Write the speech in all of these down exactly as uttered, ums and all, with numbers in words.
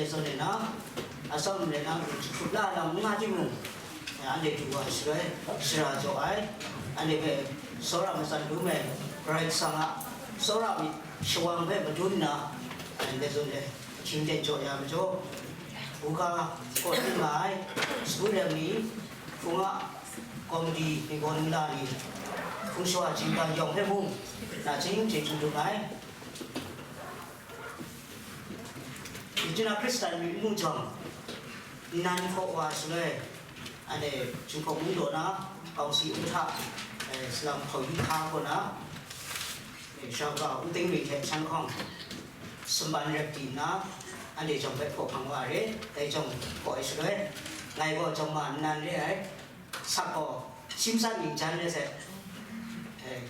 Zawn e na, atsawm re na, jahkrup la lam n nga timung, anhte du wa shaloi, shara jaw ai, anhte hpe tsawra matsan dum ai, Karai Kasang a tsawra myit shawang hpe madun nna, anhte zawn e ahkying ten jaw ya majaw, buga kaw di nga ai, sagu rem ni, hpung a komiti ni gaw nla ni, hpung shawa jingga yawng hpe mung, nachying chyeju dum ai. Myi jina Hkristan myit n mu jang, nnan hkaw wa shaloi, anhte Jinghpaw mung daw na, kawng si n hta, eh, salang hpaw yu hka kaw na, eh, Shawng Ga Wunting Ring hte shan hkawng, sumpan rep di nna, anhte jawng hpe hpaw hpang wa re, dai jawng hpaw ai shaloi, ngai gaw jawng ma nnan re ai, sak gaw, shim san ning jan re sai, eh,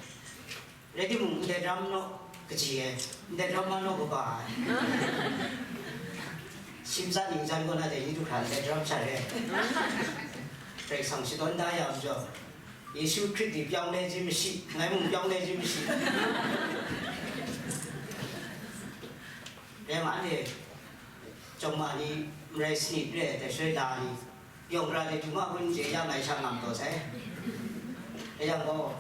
Rai timung, ndai ram naw kaji ai, ndai ram ma naw kaba ai. Shim san ning san kaw na dai ni du hkra ndai ram sha re ai. Karai Kasang shadawn da ya majaw, Yesu Hkrit di pyawng le chye mashi, ngai mung pyawng le chye mashi. Rai nga, anhte jawng ma ni marai sanit re ai, dai shaloi la ni, yawng gara de du ma hkun je ya ngai sha ngam taw sai. Dai yang gaw,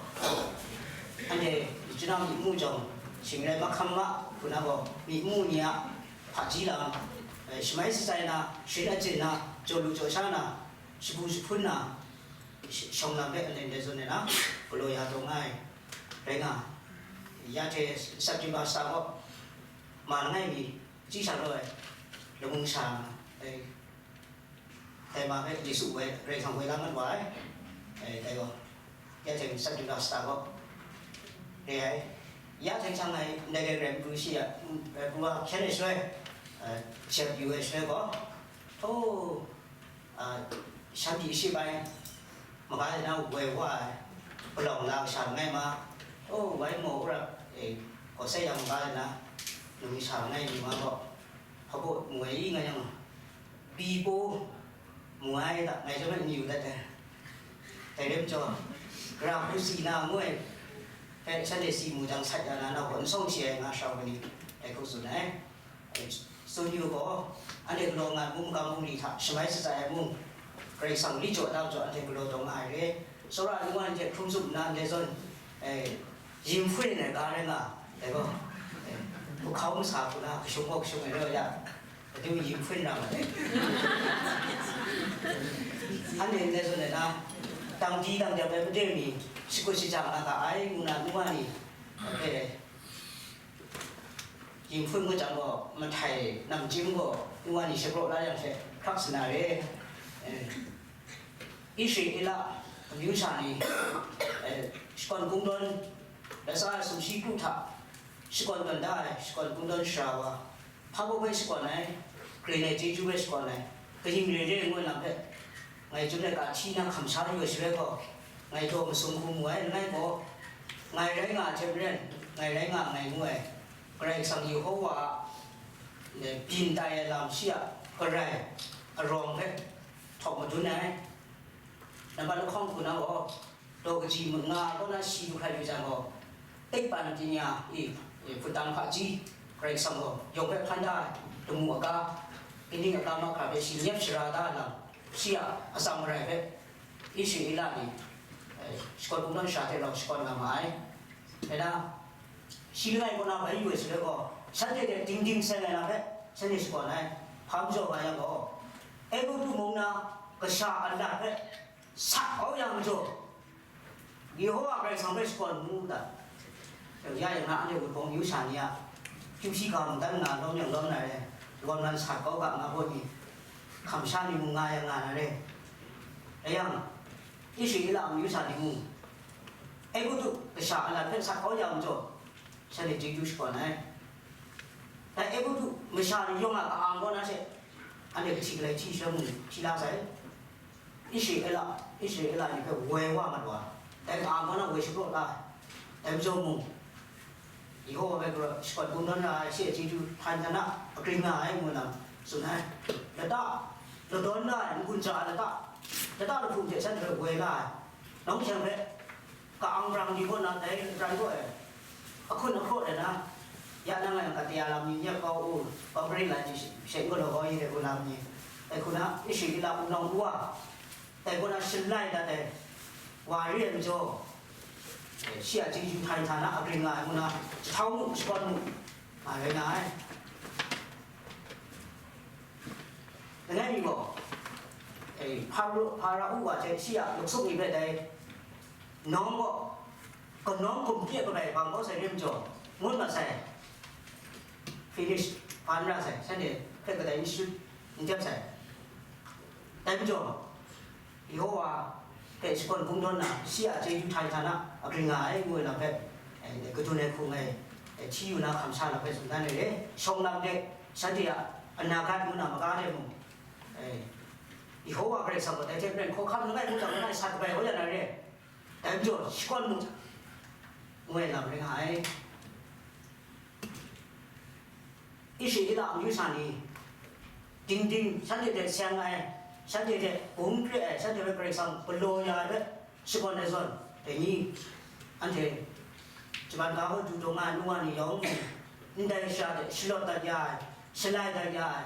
anhte myi jina myit mu jawng, shing rai mahkam ma hku na gaw, myit mu ni a hpaji lam, eh, shamai shatsai na, sharin achyin na, jaw lu jaw sha na, shagu jahpun na, sh-, shawng lam hpe anhte ndai zawn ai na, galaw ya taw nga ai, rai nga, ya hte September sa gaw, ma langai mi, chyi sha law ai, lamu sha ai, dai ma hpe Yesu woi, Karai Kasang woi la mat wa ai. Eh, dai gaw, ya teng September sa gaw, re ai. Ya teng sha ngai, ndai rai rai pru shi ya, mm, eh, pru wa hkyen ai shaloi, eh, shep yu ai shaloi gaw, oh, ah, shanhte shi bai, maga de na woi wa ai, palawng la kasha langai ma, oh, wai maw ra, eh, gaw sai yang maga de na, num sha langai mi ma gaw, hpa baw mu ai i nga yang, Bipo mu ai da, ngai chyawm ai n yu dat ai. Dai rai majaw, gara hku si na ngu ai hpe shanhte si mu jang sat ya na, nau gaw n sawng shi ai nga shau ai ni, dai hku tsun ai. Tsun yu gaw, anhte galaw nga ai mung, magam bungli hta shamai shatsai ai mung, Karai Kasang li jaw da majaw, anhte galaw taw nga ai re. Tsawra ai nu wa ni hte hkrum tsup nna, ndai zawn, eh, yin hpun ai ga rai nga, dai gaw, eh, hkau masa hku na, kashung gaw kashung ai rai ya, Dai yin hpun ra ma ai. Anhte ndai zawn ai na, dang di dang dep ai made mi, shakut shajang na ga ai, ngu na nu wa ni, eh, yin hpun ngut jang gaw, mahtai namchyim gaw, nu wa ni shapraw la yang hte, hkrak sa na re. Eh, Israela amyu sha ni, eh, shakawn kungdawn, latsa ai sumshi kru hta, shakawn tawn da ai, shakawn kungdawn sara wa, hpa baw bai shakawn ai, grin ai chyeju bai shakawn ai, kaning re re ngu ai lam hpe, ngai chyum ai ga hti na hkam sha yu ai shaloi gaw, ngai daw masum hku mu ai, langai gaw, ngai rai nga ai hte maren, ngai rai nga nngai ngu ai, Karai Kasang Yehova a, e, byin tai ai lam shi a garai arawng hpe htawk madun ai. Nambat lahkawng hku na gaw, daw kaji mung nga ai kaw na shi du hkrai yu jang gaw, သိပ္ပံပညာ ii, e, hput dan hpaji, Karai Kasang gaw yawng hpe hpan da ai, lamu aga, kaning aga mahkra hpe shi nyep shara da ai lam, shi a atsam marai hpe, Israela ni, e, shakawn kungdawn sara hte rau shakawn nga ma ai. Rai na, shi langai kaw na bai yu ai shaloi gaw, shanhte hte dingding seng ai lam hpe shanhte shakawn ai. Hpa majaw nga yang gaw, Egutu mung na kasha alat hpe sa kau ya majaw, Yehova Karai Kasang hpe shakawn mu u ta? Ya yang na, anhte wunpawng amyu sha ni a, kyu shi ga mungdan nga lawm yang lawm na re, lawm nan sat kau ga nga gaw ni, hkam sha ni mung nga yang nga na re. Rai yang, Israela amyu sha ni mung, Egutu kasha alat hpe sat kau ya majaw, shanhte chyeju shakawn ai. Dai Egutu masha ni yawng a ka-ang kaw na she, anhte kahti galai hti shaloi mung hti la sai. Israela, Israela ni hpe woi wa mat wa, dai ka-ang kaw na woi shapraw la ai. Dai majaw mung, Yehova hpe galaw shakawn kungdawn ra ai, shi a chyeju htan htan a, agring nga ai ngu lam tsun ai. Lata, ladawn la ai, n-gun ja ai lata, lata lahpung hte shanhte hpe woi la ai, nawng hkyang hpe ka-ang brang di kaw na dai rai gaw e, ahkun ahkraw ai na, Ya nang a kate a lam ni, nyep kau u, kau hkrit lai ni, she n galaw kau i de u lam ni, dai hku na, ishik ila wunawng u wa, dai hku na shalai dat ai wa re ai majaw, eh, shi a chyeju htai hta na, agring nga ai ngu na, jahtau mu, shakawn mu, nga rai nga ai. Langai mi gaw, eh, Hpara, Hpara u wa hte shi a luksuk ni hpe dai nawng gaw, kanawng gumhkye kabai bang kau sai re majaw, ngut mat sai, finish hpa n ra sai, shanhte hpe kadai n shut n dep sai. Dai majaw, Yehowa hpe shakawn bungdawn na, shi a chyeju htai hta na, agring nga ai ngu ai lam hpe, eh, kadun ai hku ngai, eh, hti yu na hkam sha lam hpe tsun dan ai re. Shawng lam de, shanhte a anagat ngu na maga de mung, eh, Yehowa Karai Kasang gaw dai hte maren hkawhkam langai hku jang langai sat kabai kau ya na re. Dai majaw, shakawn mu, ngu ai lam rai nga ai. Israela amyu sha ni, dingding, shanhte hte seng ai, shanhte hte bung kre ai, shanhte hpe Karai Kasang galaw ya ai hpe shakawn ai zawn, dai ni, anhte Japan ga hpe du taw nga ai nu wa ni yawng, ndai shara hte shalawt dat ya ai, shalai dat ya ai,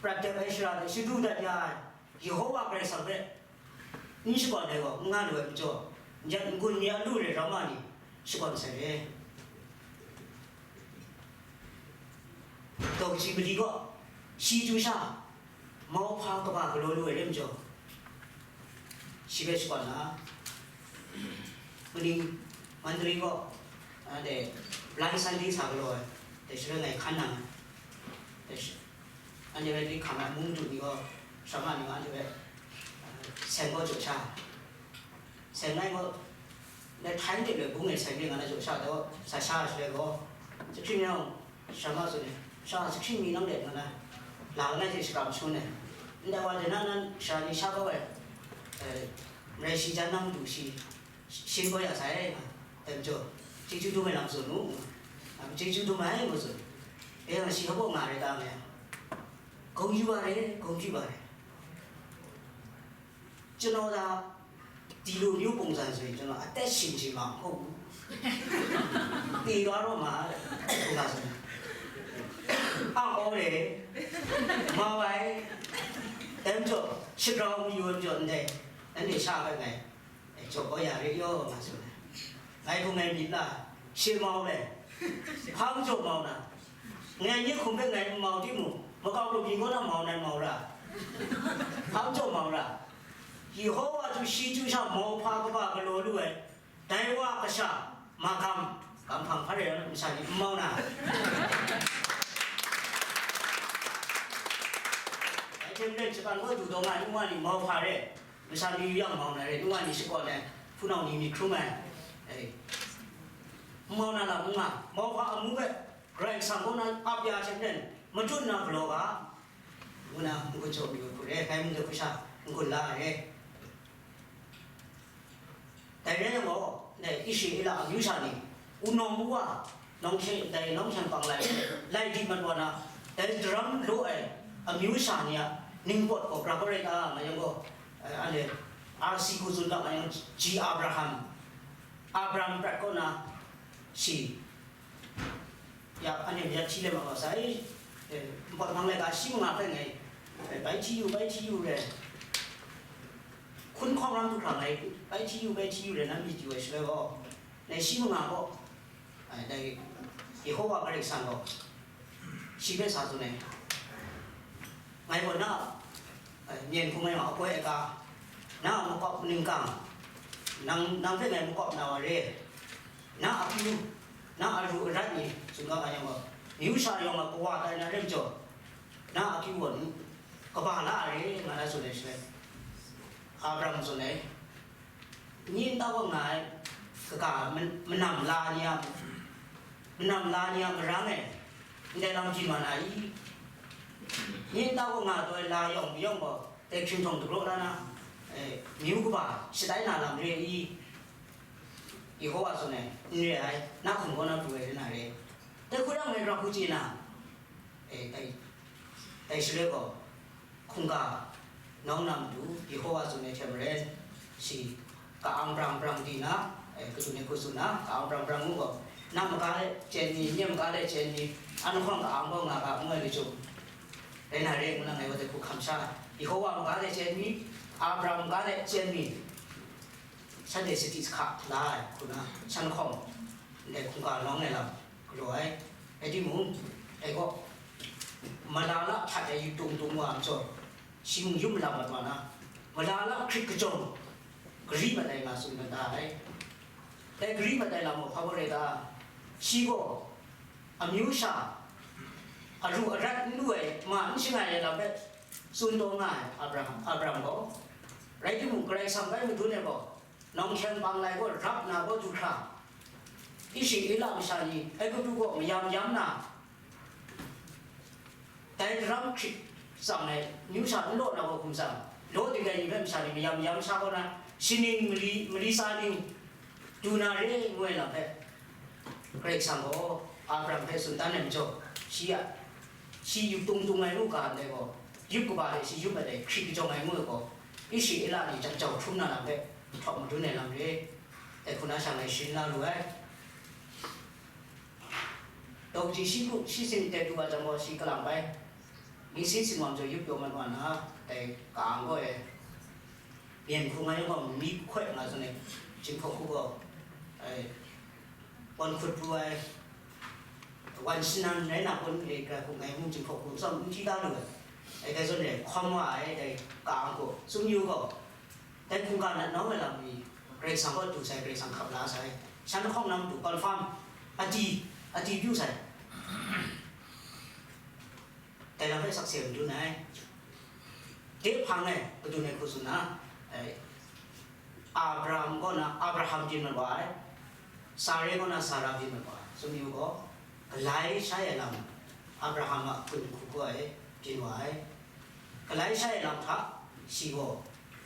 prat dep ai shara hte shadu dat ya ai, Yehowa Karai Kasang hpe n shakawn ai gaw, n nga lu ai majaw, n-, n-gun ni a lu re rau ma ni shakawn sai re. Daw kaji mali gaw, shi chyu sha, mauhpa kaba galaw lu ai re majaw, shi hpe shakawn na, kaning, Mandri gaw, a, de, Blind Sunday sa galaw ai, de, shi rai ngai hkan nang ai, de, shi, anhte rai di hkam ai, mung madu ni gaw, shama ni gaw, anhte rai, a, seng gaw jaw sha, seng ngai gaw, Dai htai de loi bung e sai mi nga na jaw sha taw, sa sha shaloi gaw, sahkring yawng, sha ma tsun e, sha sahkring mi nang de nga na, la langai hte shakram shangun ai. Ndai wa de na nan sha ni sha kau ai, eh, marai shi jan na matu shi, shi kau ya sai nga, dai majaw, chyeju dum ai lam tsun u, nga, chyeju dum ai ngu tsun. Dai yang shi hpa nga rai ta nga yang, gawng yu wa re, gawng yu wa re. ကျွန်တော်သာ ဒီလိုမျိုးပုံစံဆိုရင် ကျွန်တော်အသက်ရှင်ချင်မှာမဟုတ်ဘူး။ သေသွားတော့မှာ ပုံစံဆိုရင် အံ့ဩတယ်။ မော်ဝိုင် တမ်းကျော် ရှစ်ကောင်ယူကျော်နဲ့ အဲ့ဒီရှာပဲမယ်။ အဲ့ကျော်ပေါ်ရရေရောမှာဆိုတယ်။ ငါ့ကိုငယ်မြစ်လား ရှေ့မောင်းတယ်။ ဟောင်းကျော်မောင်းတာ။ ငယ်ညစ်ခုံပဲငယ်မောင်းတိမှု မကောက်လို့ဒီကောတော့မောင်းနိုင်မောင်းလား။ ဟောင်းကျော်မောင်းလား။ ယေဟောဝါသူရှိသူရှောက်မောင်းဖားကဘကလော်လူဝဲ ဒိုင်ဝါကရှောက် မကမ် ကမ်ဖမ်ဖရဲမဆန်မောင်းတာ။ အဲ့ဒီနေ့စပန်ကိုသူတော်ငါ့ဝါနီမောင်းဖားရဲ မဆန်ဒီရောက်မောင်းတယ် ဝါနီစကောတယ် ဖူနောင်နီမီခရုမန် အဲ့ မောင်းနာလာမူငါ မောင်းဖားအမှုပဲ ဂရိတ်ဆန်ကောနာအပြားချက်နဲ့ မတွတ်နာဘလောက ဝနာ မူကချိုမီကိုရဲ ခိုင်မှုတခုရှာ မူကလာရဲ တိုင်ရဲမော နဲ့ အီရှိအီလာအမျိုးရှာနေ ဦးနောင်မူဝါ နောင်ချင်းတိုင်နောင်ချင်းပင်လိုက် လိုက်ဒီမတ်ဝနာ တိုင်ဒရမ်လိုအဲ အမျိုးရှာနေ နင်းဘတ်ကို ပြပရိတ်အား မယံကို အဲ အဲ့လေ အာစီကိုစွန်က မယံ ဂျီအာဘြဟမ် အာဘြဟမ်ပြတ်ကိုနာ ရှိ ယ အန်ရထီလဲမှာပါဆိုင် ဘတ်မန်လဲက ရှိမငါပဲငယ် ဘိုက်ထီယူ ဘိုက်ထီယူရဲ ခွန်ခေါရမ်တူခရမ်လိုက် ဘိုက်ထီယူ ဘိုက်ထီယူရဲ နမ်းမီတူဝဲဆွဲကော နေရှိမငါပေါ့ အဲ ဒါ ယေဟောဝါခရစ်စံတော် ရှိပဲစာသူနဲ့ ငါ့ဘောနော် အဲ မြင်ခုံးမဲမှာအပွဲအကား နောက်မကောက်နင်းကံ နောက်နောက်ဖက်နဲ့မကောက်နာပါလေ နောက်အပြူနောက်အရူအရတ်နေသူကဘာကြောင့်မျိုးရှာရောမှာဘဝတိုင်းနဲ့ရင့်ကြော်နောက်အပြူပေါ်ကဘာလာရဲငါလည်းဆိုနေဆွဲအာဗြဟံဆိုနေ ညင်းတော့ငါကကမနမ်လာညာမနမ်လာညာမရမ်းနဲ့ တဲလောင်ကြည့်မှန်လာ၏။ ညင်းတော့ငါတော့လာရောင်ရောင်ပေါ်တဲခင်ထုံတကလို့လာနာအဲမျိုးကပါရှစ်တိုင်းနာလမ်ရေ၏ယေဟောဝါဆိုနေနေအဲနောက်ခုံကောနောက်တူဝဲနာရဲတဲခွေးတော့ငယ်တော့ခုကြည့်နာအဲတဲတဲရှရဲပေါ် ခုံကနောင်းနံမတူယေဟောဝါဆိုနေထဲမရဲစီကအံပရံပရံဒီနာအဲကသူနေခုစုနာကအံပရံပရံငူကော Na maga de chyen mi, nye maga de chyen mi, an hkawng ka-ang gaw nga ga, ngu ai machyum, rai na re, ngu na ngai wa de hku hkam sha, Yehowa maga de chyen mi, Abraham maga de chyen mi, shanhte sadi sahka la ai hku na, shan hkawng ndai hkungga nawng ai lam galaw ai. Rai timung, dai gaw, malala hta dai yu tung tung wa ai majaw, shi mung yu malam mat wa na, malala hkrit kajawng, gari mat ai nga tsun dan da ai. Dai gari mat ai lam gaw hpa gaw rai ta? Shi gaw amyu sha, aru arat n lu ai, ma n shangai ai lam hpe tsun taw nga ai, Abraham, Abraham gaw. Rai timung, Karai Kasang bai madun ai gaw, nawng hkyeng bang lai gaw rap na gaw du hkra, Israela masha ni Egutu gaw mayam yam na, dai daram hkrit tsang ai amyu sha n law na gaw hkum tsang, law ding ai ni hpe masha ni mayam mayam sha kaw na, shaning mali, mali tsa ning du na re, ngu ai lam hpe, Karai Kasang gaw Abraham hpe tsun dan ai majaw, shi a, shi yup tung tung ai ngu ga ndai gaw, yup kaba hte shi yup ai dai hkrit kajawng ai ngu ai gaw, Israela ni jang jau hkrum na lam hpe htawk madun ai lam re, dai hku na sha ngai sharin la lu ai. Daw kaji shi kru, shi sin tet du wa jang gaw, shi kalang bai, mi sin sin wang jaw yup pyaw mat wa na, dai ka-ang gaw e, myen hku ngai yawng gaw, mi hkoi nga zawn e, Jinghpaw hku gaw, ai, wan hkut pru ai, wan shanan rai na kun e, ga hku ngai mung Jinghpaw hku tsawm n hti da lu ai, ai, dai zawn e, hkawm wa ai, dai ka-ang gaw, tsun yu gaw, dai hkungga nat nawng ai lam ni, Karai Kasang kaw du sai, Karai Kasang hkap la sai, shan hkawng na matu confirm, adi, adi pyu sai. Dai lam hpe sakse madun ai. De hpang e, madun ai hku tsun na, ai, Abraham kaw na Abraham byin mat wa ai, Sarai kaw na Sara byin mat wa ai. Tsun yu gaw, galai shai ai lam, Abraham a hpun hku gaw ai, byin wa ai. Galai shai ai lam hta, shi gaw,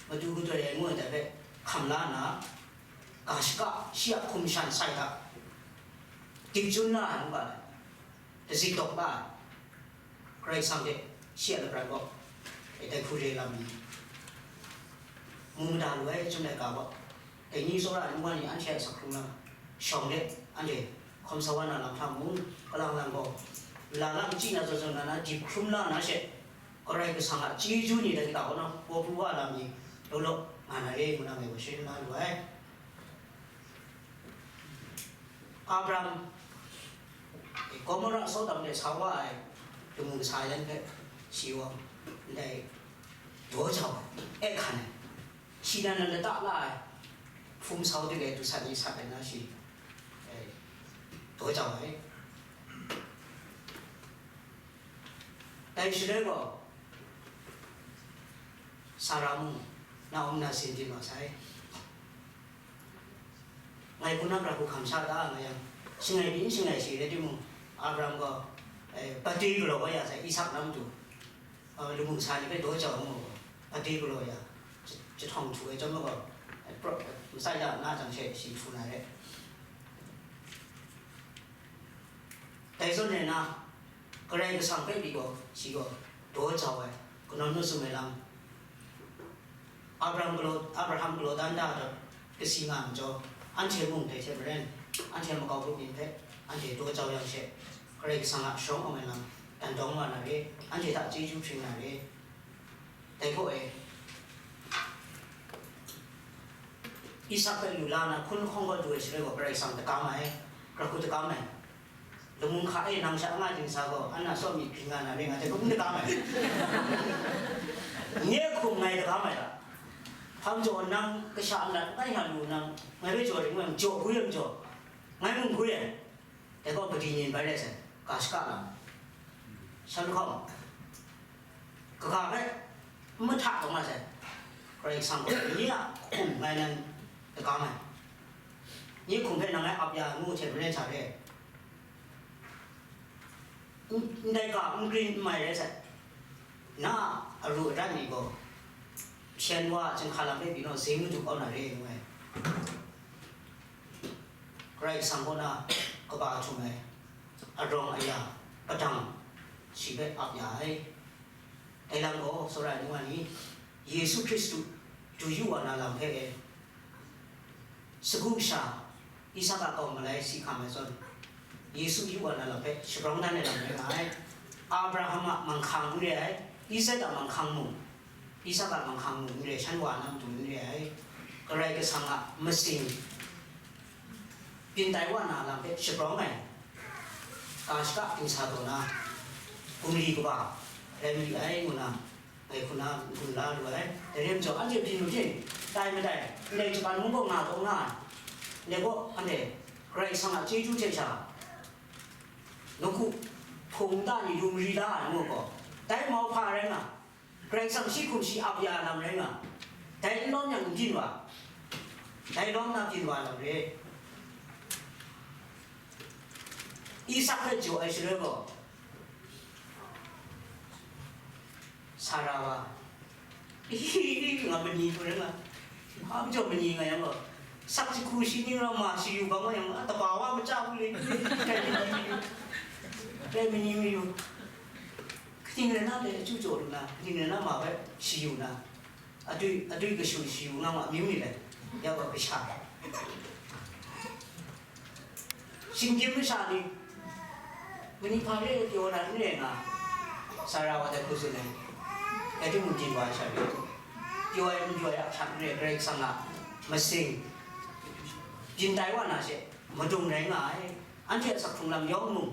matu gadoi ai ngu ai dai hpe hkam la nna, ga shaka shi a hkum shan sai hta, dikjun la ai ngu ga ai, dazik dawk la ai, Karai Kasang hte shi a lapran gaw, dai hku re lam ni, mu mada lu ai, Chyum laika gaw, dai ni tsawra ai ningwa ni anhte a sak hkrung lam, shawng de, anhte hkawm sa wa na lam hta mung, kalang lang gaw, la lam chyi na zawn zawn na na, dip hkrum la na she, Karai Kasang a chyeju ni dai hta kaw na, paw pru wa lam ni, law law nga na re, ngu na ngai gaw sharin la lu ai. Abraham, Gomora, Sodom de sa wa ai lamu kasa yan hpe, shi gaw ndai daw jau ai, e hkan ai, shi nan nan lata la ai, hpung sau dik ai du sat ni sat ai na shi, e, daw jau ai. Dai shaloi gaw, Sara mung, na um na sin di ma sai. Ngai hku na pra hku hkam sha ta nga yang, shangai pyi n shangai shi rai timung, Abraham gaw, eh, pate galaw kau ya sai, Isak na matu, eh, lamu kasa ni hpe daw jau ngu gaw, pate galaw ya, j-, jahtawng htu ai chyawm gaw, eh, pro-, eh, Messiah na jang she shi htu na re. Dai zawn e na, Karai Kasang hpe pyi gaw, shi gaw daw jau ai, kanawn nu sum ai lam, Abraham galaw, Abraham galaw dan da dat kasi nga ai majaw, anhte mung dai hte maren, anhte makau grup myit hpe anhte daw jau yang she, Karai Kasang a sharawng awng ai lam dan dawng wa na re, anhte hta chyeju hpring na re. Dai hpaw e, Isak hpe lu la na hkun lahkawng gaw du ai shaloi gaw, Karai Kasang dakam ai, hkra hku dakam ai. Lamu hka e nang sha nga dingsa gaw, an na sawm myit grin nga na ring nga hte, hkra hku dakam ai. Nye hkum ngai dakam ai ta? Hpa majaw nang kasha nat ngai hta lu nang, ngai hpe jaw ring ngai, jaw hkru ai majaw, ngai mung hkru ai. Dai gaw padi nin bai rai sai, ga shaka lam, shan hkawng, kaga hpe n mahta taw nga sai. Karai Kasang gaw nye a hkum ngai nan dakam ai, nye hkum hpe nang ngai ap ya ngu hte maren sha re, n-, ndai ga n grin n mai rai sai. Na a aru arat ni gaw, hpyen wa a chyinghka lam hpe pyi naw, zing madu kau na re ngu ai. Karai Kasang kaw na kaba htum ai, arawng aya, padang, shi hpe ap ya ai. Dai lam gaw, tsawra ai ningwa ni, Yesu Hkristu du yu wa na lam hpe e, sagu sha, Isak a kau malai si hkam ai zawn, Yesu yu wa na lam hpe shagrau dan ai lam rai nga ai. Abraham a manghkang n re ai, Isak a manghkang mung, Isak a manghkang mung n re, shan wa na matu n re ai. Karai Kasang a masing byin tai wa na lam hpe shagrau ai, ka shaka dingsa taw na, gumri kaba rai mayu ai, ngu na, ngai hku na n-gun la lu ai. Dai rai majaw, anhte byin lu hte, tai madai, ndai Japan mung gaw nga taw nga ai. Ndai gaw, anhte Karai Kasang a chyeju hte sha, nawku hpung nta ni lu mari la ai ngu gaw, dai mauhpa rai nga, Karai Kasang shi hkum shi ap ya lam rai nga, dai n lawm yang n byin wa, dai lawm na byin wa lam re. Isak hpe jaw ai shaloi gaw, Sara wa, nga mani hku rai nga, hpa majaw mani nga yang gaw, sak jahku shi ning ram ma shi yu bang wa yang, a, taba wa maja hku le, dai mani mayu, dai mani mayu, kaning rai na dai, a chyu jaw lu na, kaning rai na ma bai shi yu na, adui, adui kashu shi yu nga ma amyu ni le, ya gaw kasha. Shinggyim masha ni, mani hpa re pyaw na n re nga, Sara wa dai hku tsun ai. Rai timung, byin wa ai sha re, pyaw ai n pyaw ai a hkyak n re, Karai Kasang a masing byin tai wa na she, madung rai nga ai. Anhte a sak hkrung lam yawng mung,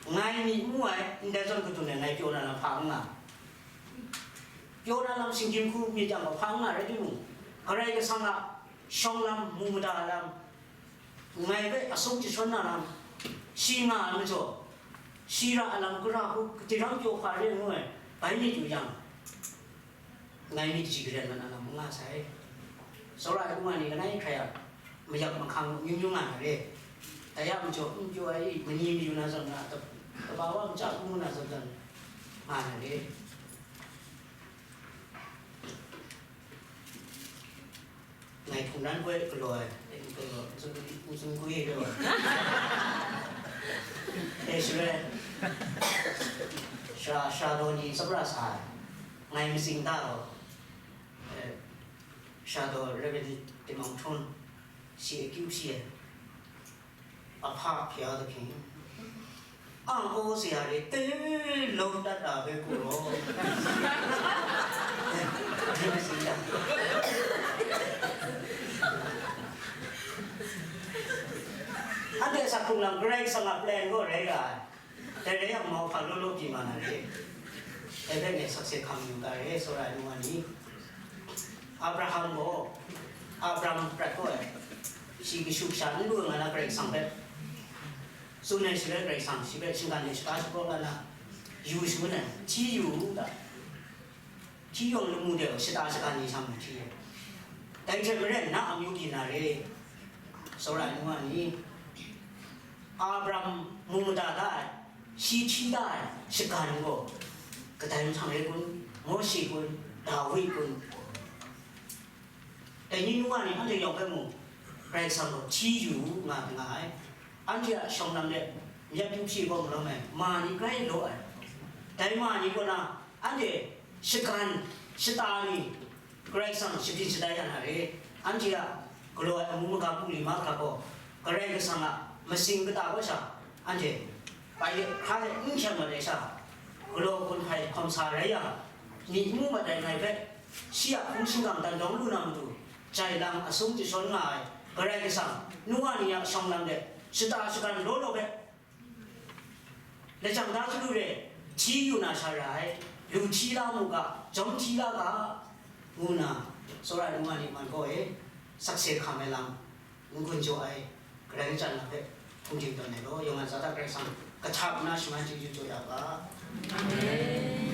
ngai myit mu ai, ndai zawn kadun ai, ngai pyaw na lam hpa n nga. Pyaw na lam shinggyim hku myit yang gaw hpa n nga rai timung, Karai Kasang a shawng lam, mu mada lam, ngai hpe asum jashawn na lam, shi nga ai majaw, shi ra ai lam gara hku, katiram pyaw hpa re ngu ai, bai myit yu yang, ngai myit kaji karen mat na lam n nga sai. Tsawra ai hkungga ni langai hkrai a, mayap mahkang myu myu nga na re. Dai a majaw, n pyaw ai, mani mayu na zawn nga, tab-, tabawa maja hku ngu na zawn zawn nga na re. Ngai hkungran hpe galaw ai, galaw, n tsun, n tsun gwi ai, e, shaloi, sha, sha daw ni tsapra sa ai, ngai matsing da gaw, e, sha daw Reverend Timung Htrun, shi akyu shi ai. Ahpa hpya ai hpyi, ang aw saya re, te lawm dat ra hpe galaw. Anhte a sak hkrung lam Karai Kasang a plan gaw rai ra ai. Dai rai yang, mauhpa law law pyi ma na re. Dai hpe ngai sakse hkam yu ga re, tsawra ai nu wa ni. Abraham gaw, Abraham prat gaw ai, shi kashu kasha n lu nga na Karai Kasang hpe tsun ai shaloi, Karai Kasang shi hpe shinggan de shaga shapraw la na, yu shangun ai, hti yu u ta? Hti yawng lamu de shata shagan ni sha mung hti ai. Dai hte maren, na amyu byin na re, tsawra ai nu wa ni. Abraham mu mada da ai, shi hti da ai shagan gaw, kadai mahtang re kun? Mawshe kun? Dawi kun? Dai ni nu wa ni anhte yawng hpe mung, Karai Kasang gaw hti yu nga, nga ai. Anhte a shawng lam de myit yu hpyi gaw malawm ai, ma ni grai law ai. Dai ma ni kaw na, anhte shagan, shata ni, Karai Kasang shabyin shatai ya na re. Anhte a galaw ai amu maga, hpung li mahkra gaw, Karai Kasang a masing kata kaw sha, anhte bai hkra hte n hkyam mat ai sha, galaw gun hpai hkawm sa rai yang, myit mu mat ai ngai hpe, shi a hpung shingkang dan dawng lu na matu, jai lang asum jashawn nga ai Karai Kasang, nu wa ni a shawng lam de shata shagan law law hpe, lajang da chyalu re, hti yu na sha ra ai, lu hti la mu ga, jawm hti la ga, ngu nna, tsawra ai nu wa ni man gaw e, sakse hkam ai lam n-gun jaw ai, Karai Kasang a hpe hpungdim tawn ai law, yawng a lata Karai Kasang kahtap nna shaman chyeju jaw ya u ga. Amen.